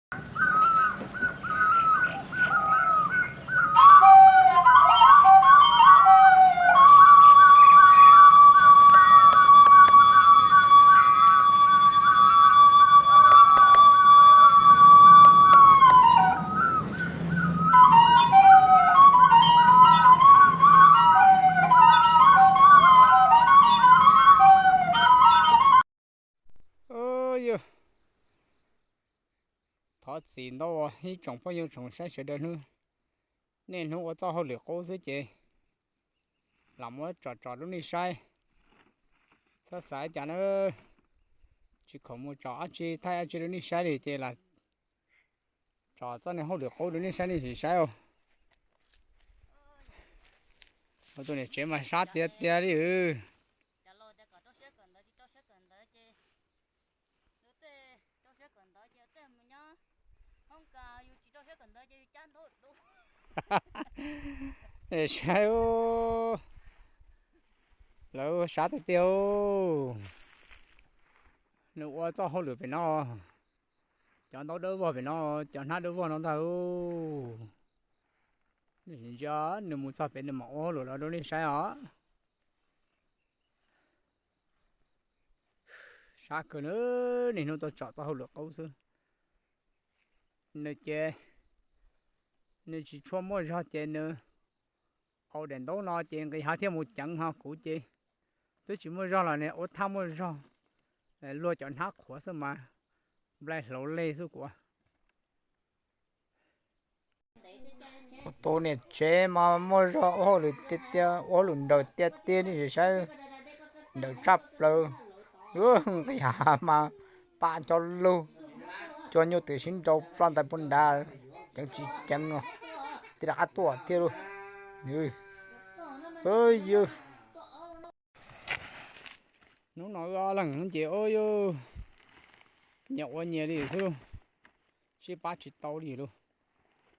Yog, thov txim ntau ib tsoom phooj ywg tsoom saib sawv daws hnub, niaj hnub ua txoj hauj lwm qub xwb ces lam muab tsom tsom lub nej saib. Txhob xav cas na, tsis khoom mus tsom dab tsi thaij dab tsi rau nej saib li ces lam tsom txoj niag hauj lwm qub rau nej saib nej sim saib os. Ua tus niam tsev mas sab tiag tiag li. Saib, lawv sab tiag tiag. Nws ua txoj hauj lwm pem no, cov ntaub dawb vog pem no, cov hnab dawb vog no ntag. Ntsia nws mus txog pem nws mam ua hauj lwm los rau nej saib os. Sab kawg na, niaj hnub tuaj tsom txoj hauj lwm qub xwb. Nws ces nws tsis tshua muaj zog ces nws au daim ntaub no ces nqis hav thiaj mus ceev ho kuv ces twb tsis muaj zog los nws ua thaj muaj zog, luag cov hnab qhuav xwb mas nplai hlauv leg xwb kuv. Kuv tus niam tsev mas muaj zog ua hauj lwm tiag tiag, ua hauj lwm nrawm tiag tiag nej sim saib, nrawm tshaj plaws. Nqis hav mas pam cov lug, cua nyuj twm sib nrau ploj ntais puag nrad, ceev tsis ceev os, tij rov qab tuaj thiab lauj. Yog, hnub no wb ob leeg ces ua yog nyias ua nyias li xwb lauj, sib pab tsis tau li lauj.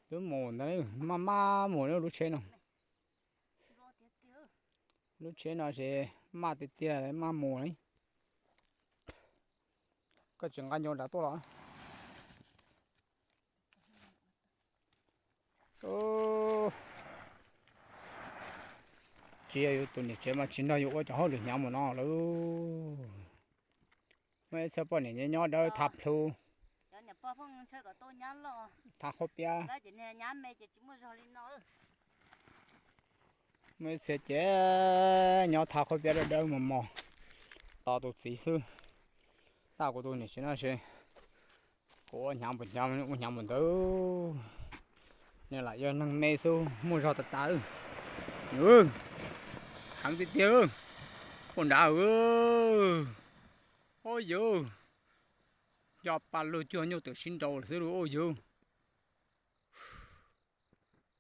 Twb mus ntawd maj maj mus lub tsheb no, lub tsheb no ces maj tiag tiag maj mus li. Koj tsis nqa ncoo nrad tuaj los? Tsis yog yus tus niam tsev mas tsis nrog yus ua cov hauj lwm hnyav mus no lawm. Muaj ib txhia poj niam nyob dawb tha plhu, tha qhuab piab. Muaj ib txhia ces nyob tha qhuab piab dawb dawb mos mos, tos tus txiv xwb. Tab kuv tus niam tsev no ces kuv ua hnyav npaum hnyav, ua hnyav npaum ntawd, nws lam yog neeg me xwb muaj zog tas tas. Heev tiag tiag, puag nrad. Ua yus, nco pa lug cuag nyuj twm sib nrau lawm xwb lauj.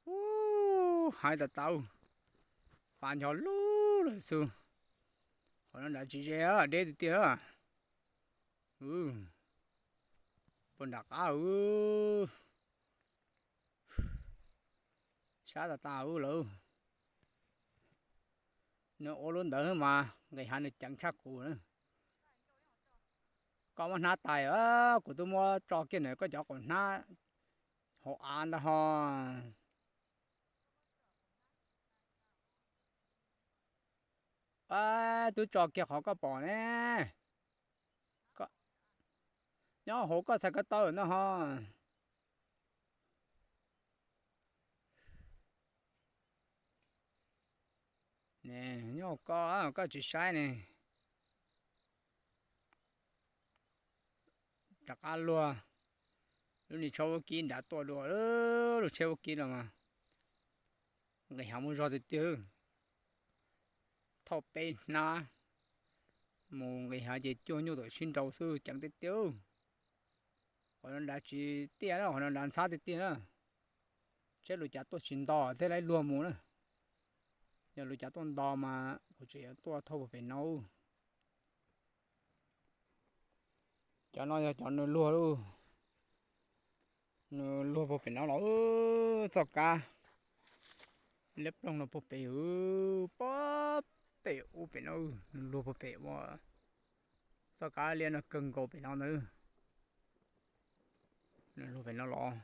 Ua yus, hais tas tas, pa nco lug lawm xwb. Qhov no nrad tsis ze, deb tiag tiag. Puag nram qab. Sab tas tas lawm. Nws ua lub ntawd mas nqis hav nws ceev tshaj kuv na. Koj muab hnab tais, kuv twb muab tso kiag ntawm koj cov qaum hnab hauv av ntag ho. Twb tso kiag qhov koj pom ne. Nyob hauv koj txhais ko taw no ho. Nyob hauv koj, koj tsis saib ne. Rov qab luag lub niag tsheb vaub kib nrad tuaj dua, lub tsheb vaub kib no mas nqis hav muaj zog tiag tiag. Thauj peb hnab mus nqis hav ces cuag nyuj twm sib nrau xwb, ceev tiag tiag. Qhov no nrad tsis tiaj na, qhov no nrad ntxhab tiag tiag na. Seb lus cas tuaj tsis nto thiaj li luag mus na. Yog lus cas tuaj nto mas kuv tseem yuav tuaj thauj puag pem no. Cov no yog cov nws luag lauj. Nws luag puag pem no los txoj kab liab ploog no puag pem, puag pem ub pem no, nws luag puag pem ua txoj kab liab no kawg nkaus pem no ntag. Luag pem no los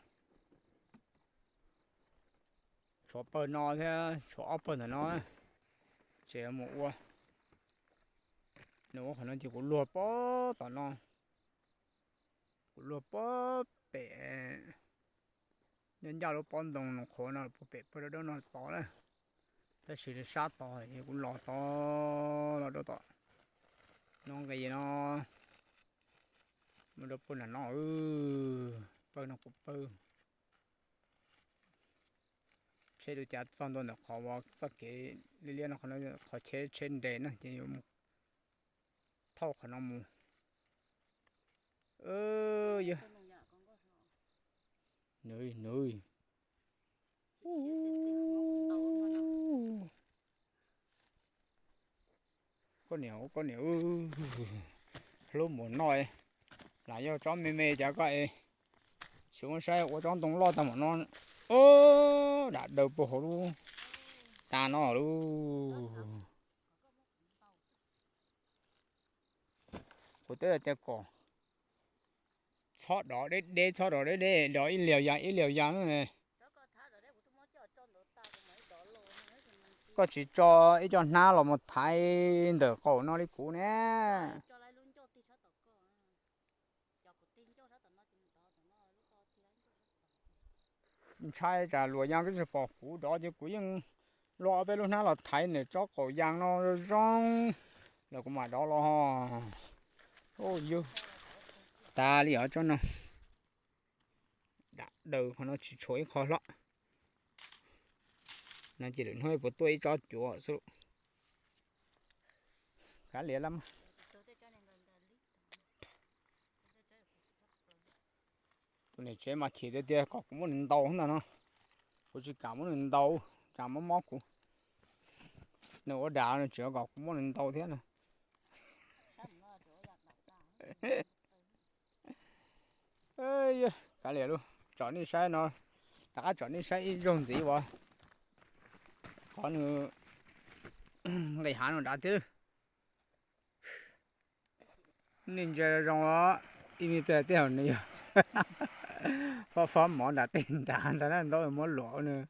tshuav pawg no thiab tshuav ob pawg ntawm no, ces mus ua, nws ua qhov no ces kuv luag pob tom no, kuv luag pob pem, nyob ncaj lub pob ntoo no qhuav no, pem pawg dawb dawb no tod na, tab sis sab tod kuv los tod, los rau tom no nqis no, mus rau puag nram no, pawg no kuv pawg. Tsheb rau cav txog ntua ntawm qhov uas txoj kev liab liab no, qhov tsheb tsheb nres na ces yuav mus thauj qhov no mus. Yog nws, nws, koj niam, koj niam, hlub mus noj, lam yog tsob me me cas koj es, tsis muab saib ua tsob ntoo loj tag mam no, dam daws puag hauv lub tas no lub. Kuv twb tias kom txhob dov deb deb, txhob dov deb deb, dov ib liag yas ib liag yas na. Koj tsis tso ib co hnab los mus thaiv ntawm qaum no li kuv ne. Ntshai tsam luam yas twb tsis pom kuv dov ces kuv yeej luaj ob peb lub hnab los thaiv nws tsob qaum yas no zoo zoo lawm kuv mam dov los. Yog tas li os tsob no. Dam daws qhov no tsis tshuav ib qho hlob no ces lwm hnub puas tuaj ib tsob cuav xwb. Kav liam lawm. Tus niam tsev mas chim tiag tiag kom kuv muab nws ntaus ntag no. Kuv tsis kam muab nws ntaus, tsam mob mob kuv. Nws ua dam nws tseem kom kuv muab nws ntaus thiab no. Kav liam lauj, tsom nej saib no, rov qab tsom nej saib ib zaug ntxiv uas qhov nws nqis hav no nrad thiab. Nej ntsia zoo os, ib me pliag tej zaum nws yog fob fob mov nram tej nrad ntag na, ntaub muab luam nws,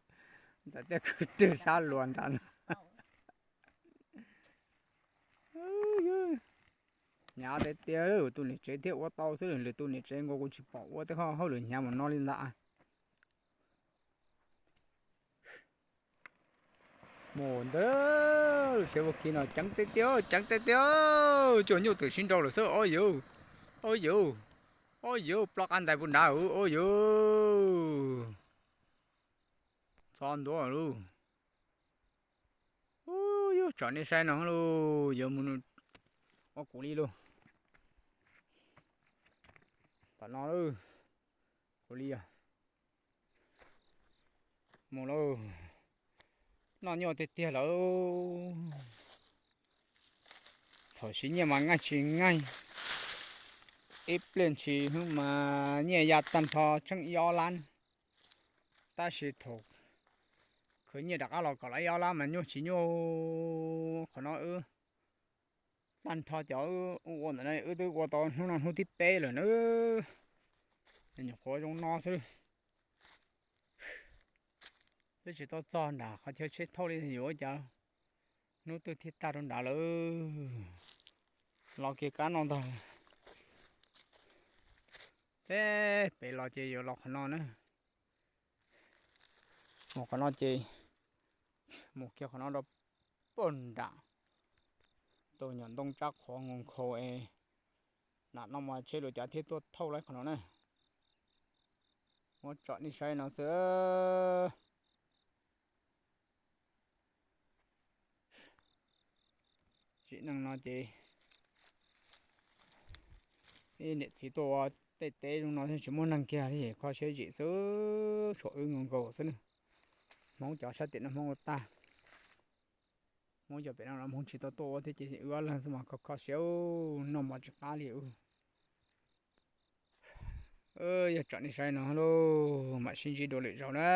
ntxawm tej kwv twg sab luas nrad no. Hnyav tiag tiag, tus niam tsev thiaj ua tau xwb, lwm tus niam tsev nkaus kuv tsis pom ua tej qho hauj lwm hnyav mus no li ntawd. Mus ntawd, lub tsev ua kiag no ceev tiag tiag, ceev tiag tiag, cuag nyuj twm sib nraus lawm xwb. Ob yuv, ob yuv, ob yuv, ploj qab ntais puag nrad, ob yuv, txhob ntuav lauj. Ub, yuav tsom nej saib no lauj, yuav mus ua kuv li lauj. Tom no lauj, kuv li os. Mus lauj, noj nyuaj tiag tiag lawm. Thaum siv nyiaj mas nqaij tsis nqaij, ib pliag ntshis hnub mas nyiaj ya tag nrho tsheej ib ob lab. Tab sis thaum khwv nyiaj rov qab los kom lawv ib ob lab mas nyuaj tsis nyuaj. Qhov no wb tag nrho cov wb ua ntawm no wb twb ua tau hnub no hnub thib peb lawm na. Nyuam qhuav zoo no xwb. Twb tsis tau txog nram qhov chaw tsheb thauj li, yuav ua cas hnub twg thiaj tag rau nrad lawm. Los kiag kab no ntag. Teb pem los ces yuav los qhov no na. Mus qhov no ces mus kiag qhov no rau puag nram tus nyuam ntoo tsab qhuav nkaus nkhaus es, nram no mas tsheb luas cav thiaj tuaj thauj laib qhov no na. Muab tsom nej saib no xwb. Tsim neej no ces ib niam txiv tuaj ua tej teb zoo no tsis muaj neeg kiag li, kho siab zim xwb, tshuav wb nkaus nkaus xwb na. Hmoob cov sab tim no Hmoob ua tag, Hmoob cov pem no los Hmoob tsis tau tuaj ua thiab ces wb ob leeg xwb mas kho kho siab, noj mov tsis qab li. Yog tsom nej saib no lauj, mam sib ntsib dua lwm zaus na.